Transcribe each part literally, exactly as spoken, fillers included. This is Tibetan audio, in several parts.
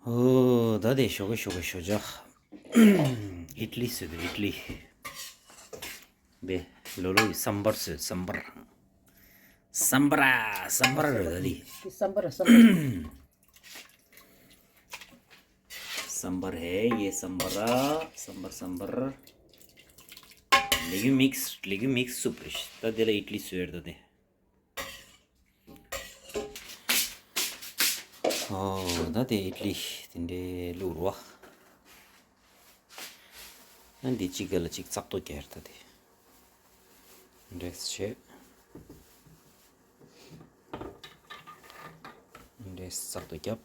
ཨོ་ད་དེ་ཞོགས་ཀས་ཞོགས་ཀས་ཞོགས་ཇ། ཨིད་ལི་བཟོས་འདུག་ཨིད་ལི། དེ་ལོ་ལོ་ཡིས་སམ་བར་བཟོས། སམ་བར། སམ་བར་སམ་བར་རེད་ད་དེ། དེ་སམ་བར་སམ་བར། སམ་བར་ཧེ་ཡེ་སམ་བར། སམ་བར་སམ་བར། ལེ་གུ་མིག་སི། ལེ་གུ་མིག་སི་སུབ་རེད། ད་དེ་ལ་ཨིད་ལི་བཟོས་རེད་ད་དེ། ཨོ་ད་དེ་ཨིད་ལི་དེ་འདྲའི་བླུགས་རོ། ཨ་འདི་གཅིག་ག་ལ་གཅིག་བཙག་ཏོ་རྒྱག་ད་དེ། འདྲེས་བྱེད། འདྲེས་བཙག་ཏོ་རྒྱབ།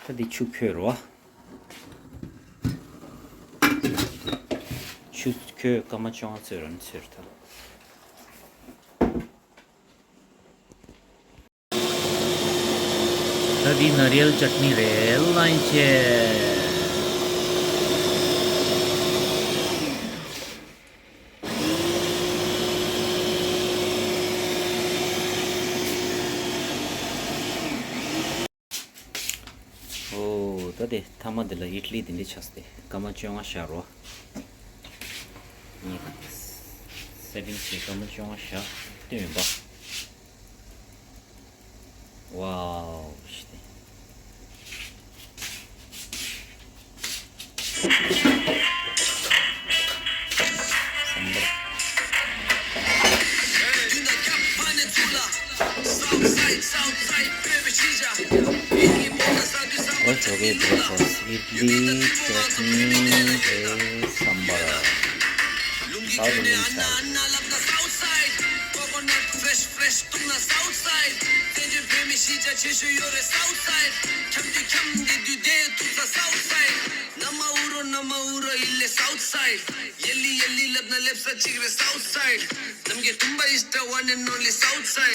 ད་འདི་ཆུ་ཁོལ་རོ། ཆུ་ཁོལ་སྐར་མ་བཅོ་ལྔ་ཚོད་རང་ཚོད་ད། ད་འདི་ནཱ་རི་ཡལ་ཅཊ་ནི་རེད། ལན་ཆེ། ཨོ་ད་དེ་ཐ་མ་དེ་ལ་ཨིད་ལི་དེ་འདྲ་ཆགས་ཏེ་སྐར་མ་བཅོ་ལྔ་བཞག་རོ། ངས་སེ་ཊིང་བྱས་སྐར་མ་བཅོ་ལྔ་བཞག་སྟོན་པ། ཝའོ་ཤི་ཏེ། ཨོ་ཇོ་གི་བྷི་རེག་ཕ་སི། ཨིད་ལི། ཅོ་ཊི་ནི། ཨེ་སམ་བར། South Indian style.